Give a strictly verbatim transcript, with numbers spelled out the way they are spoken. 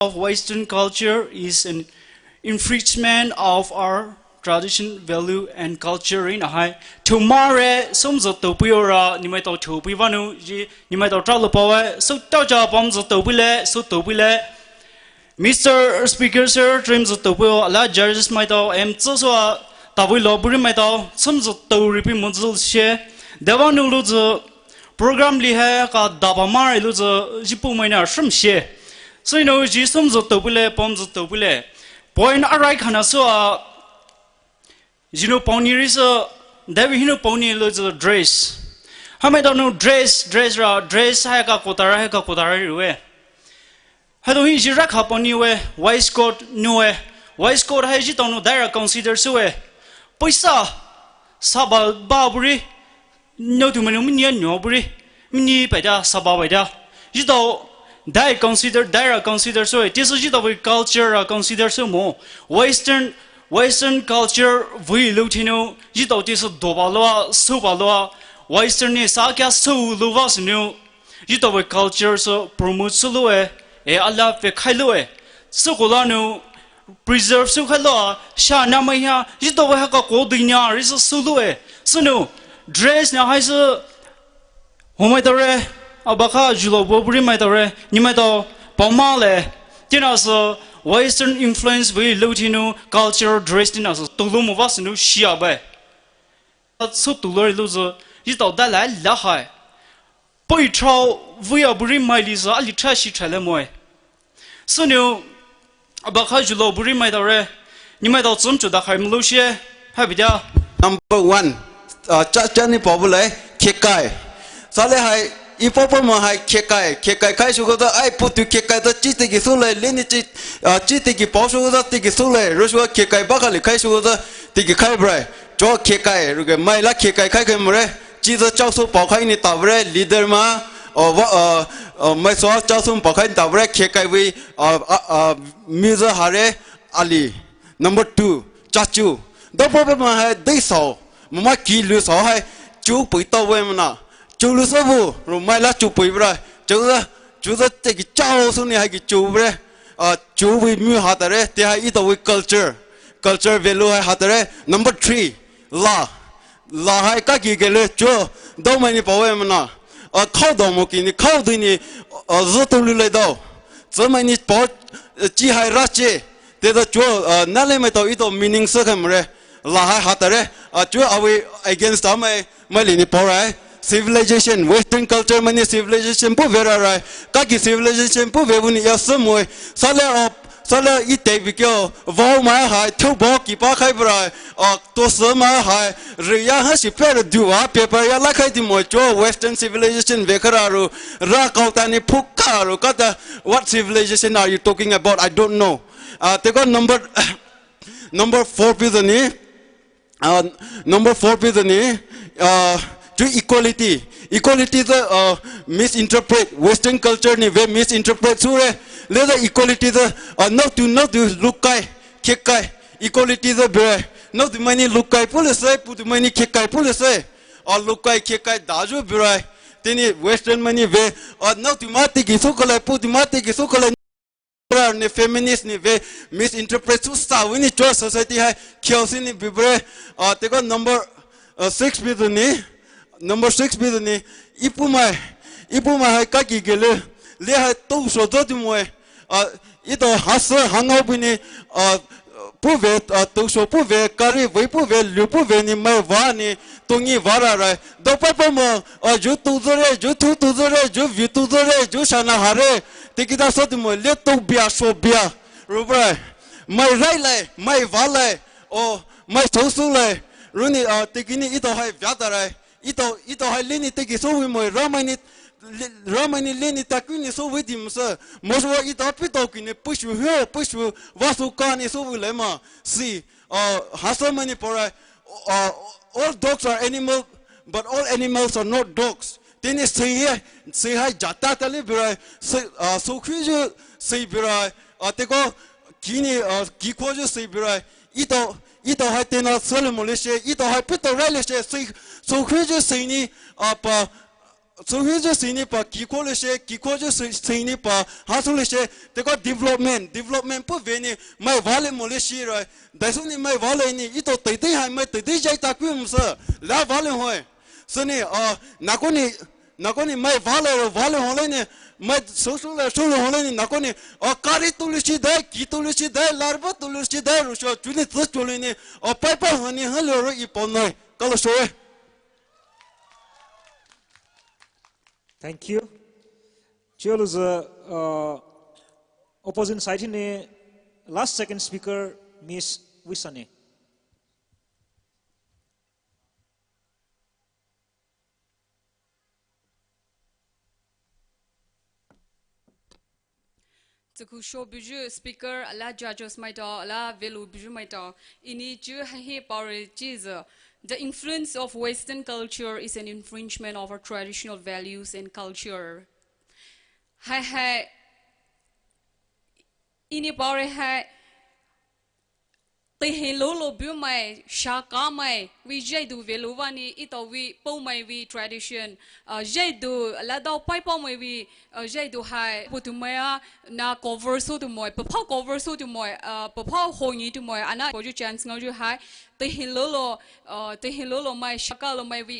of Western culture is an infringement of our tradition, value, and culture in ahai. Thumare sumzo topiora, nimaitao thopi vanu, ji, nimaitao tralo pawe, so tao ja pamzo topile, so topile. Mister Speaker, sir, trimzo topo, ala judges maitao, em tso so a, tabui lo buri maitao, sumzo to ripi mozul she. Devanu luzo, program li hai ka daba mare luzo, jipu maina shum she. So, you know, ji sumzo topile, pamzo topile. Point arai khana so a, jinu paoni ri so, David hinu paoni luzo dress. Hamaitao nu dress, dress ra, dress hai ka kotara, hai ka kotara riwe. Haitao hi jira kha paoni we, waistcoat nu we. Waistcoat hai jitao nu daira consider su we. Paisa, saba ba buri, no tu manu mini no buri, mini paida, saba paida. Jitao, dai consider, daira consider su we. Tiso jitao we culture ra consider su mo. Western, Western culture vui lu thinu, jitao tiso doba loa, suba loa. Western ni sa kya su lu va sinu. Jitao we culture so promote su lue, e ala pe khai lue. Su kola nu preserve su khai lua, sha na mai ha, jitao we ha ka ko dui nya ri su su lue. Su nu, dress na hai su, ho maitao re, abakha julo bo buri maitao re, nimaitao, pama le. Tina su, Western influence vui lu thinu, cultural dress tina su, tulu mo va su nu, shia bai. Su tulu ri lu su, jitao da la la hai. Poi trao, vuya buri mai li za, ali tra shi tra le moi. Sunu, abakha julo buri maitao re. Nimaitao tsum chu da khai mlu shie. Happy dia. Number one, uh, cha cha ni pa bu lai, khekai. Sale hai, i pa pa ma hai khekai. Khekai khai shu ko da, ai pu tu khekai da chi te ki su lai, le ni chi, uh, chi te ki pa shu ko da, te ki su lai. Ru shu khekai ba ka li khai shu ko da, te ki khai brai. Cho khekai, ru ke mai la khekai khai khai mo re. Chi za chao su pa khai ni ta brai, leader ma. O, wa, o, o, mai so chao su pa khai ni ta brai, khekai vui, o, a, a, mi za ha re, ali. Number two, chachu. Da pa pa ma hai dei sao. Mama ki lu sao hai. Chu pui ta we mana. Chu lu sa bu. Ru mai la chu pui brai. Chu za, chu za te ki chao su ni hai ki chu brai. A, chu vui mu ha ta re. Te hai ito vui culture. Culture value hai ha ta re. Number three, la. La hai ka ki ke le chu. Dou mai ni pa we mana. A, khao dou mo ki ni, khao dui ni, a, zu tu lu le dou. Zu mai ni pa, a, chi hai ra che. Te da chu, a, na le mai tao ito meaning sa kam re. La hai ha ta re. A, chu a vui against ta mai, mai li ni pa rai. Civilization, Western culture mai ni civilization pu ve ra rai. Ka ki civilization pu ve bu ni ya sa moi. Sale a, Sale i te bi kyo, vao ma hai, thu bo ki pa khai brai, a, to se ma hai, ri ya ha shi pe re du wa, pe pa ya la khai di mo cho, Western civilization ve kha ra ru, ra kau ta ni phu ka ru, ka ta, what civilization are you talking about? I don't know. A, te ko number, number four pi ni, Uh, number four pi ni, uh, chu equality. Equality the, uh, misinterpret. Western culture ni ve misinterpret su re. Le the equality the, uh, no tu, no tu lukai, khekai. Equality the be. No tu mai ni lukai pu le se, pu tu mai ni khekai pu le se. Uh, lukai, khekai da ju be rai. Te ni Western mai ni ve, uh, no tu ma te ki su ko le, pu tu ma te ki su ko le. Ni feminist ni ve misinterpret su sa vui ni cho society hai khiao si ni bi bre, a, te ko number, a, six pi ni, number six pi ni, ipu mai, ipu mai hai ka ki ke le, le hai to so do ti mo e, a, ito ha se ha ngau bi ni, a, pu ve, a, to so pu ve, kari vui pu ve, lu pu ve ni mai va ni, to ni va ra rai. Do pa pa mo, a, ju tu zo re, ju thu tu zo re, ju vi tu zo re, ju sha na ha re. Te ki da so ti mo, le to bia so bia. Ru brai. Mai rai lai, mai va lai. O, mai so su lai. Ru ni, a, te ki ni ito hai via ta rai. Ito, ito hai le ni te ki so vui mo, ra mai ni, le, ra mai ni le ni ta ku ni so vui di mo se. Mo so ito pi to ki ni pu shu he, pu shu, va su ka ni so vui le ma. Si, a, ha sa mai ni pa rai. Uh, all dogs are animal, but all animals are not dogs. Te ni sei hai, sei hai jata ta le bi rai, sei, uh, so khui ju sei bi rai, uh, te ko ki ni, uh, ki kho ju sei bi rai. Ito, ito hai te na se le mo le she, ito hai pi to rai le she, sei, so khui ju sei ni, uh, pa, Sühiyu süni pa kikho leshe, kikhoyu sü-, süni pa hasu leshe, teko development, development pü vei ni mai vale mo leshi rai. Daisü ni mai vale ni ito teitei hai mai teitei jai ta kui mo sü. La vale hoe. Süni, ah, nako ni, nako ni mai vale ro vale hole ni, mai sosu le solo hole ni, nako ni, ah, kari tu leshi dai, ki tu leshi dai, larba tu leshi dai, ro sho, chuni tsu chuli ni, ah, pai pai hani hale ro ipo nai. Kalo shoe. Thank you. Chiuluzu, uh, opposition side hinou last second speaker, Miss Wisani. Tsükhusho buyu speaker, ala judges maitao, ala velu buyu maitao. Ini chu hahi paore chiza. The influence of Western culture is an infringement of our traditional values and culture. Hai hai. Ini paore hai. Teihei lolo bumai, shakamai, vei jaidu vei luvani, ito vei pomai vei tradition, uh, jaidu ladao paipamai vei, uh, jaidu hai, putumai a, na cover so tumai, papa cover so tumai, uh, papa hongi tumai, ana koju chance ngaju hai, teihei lolo, uh, teihei lolo mai, shaka lo mai vei,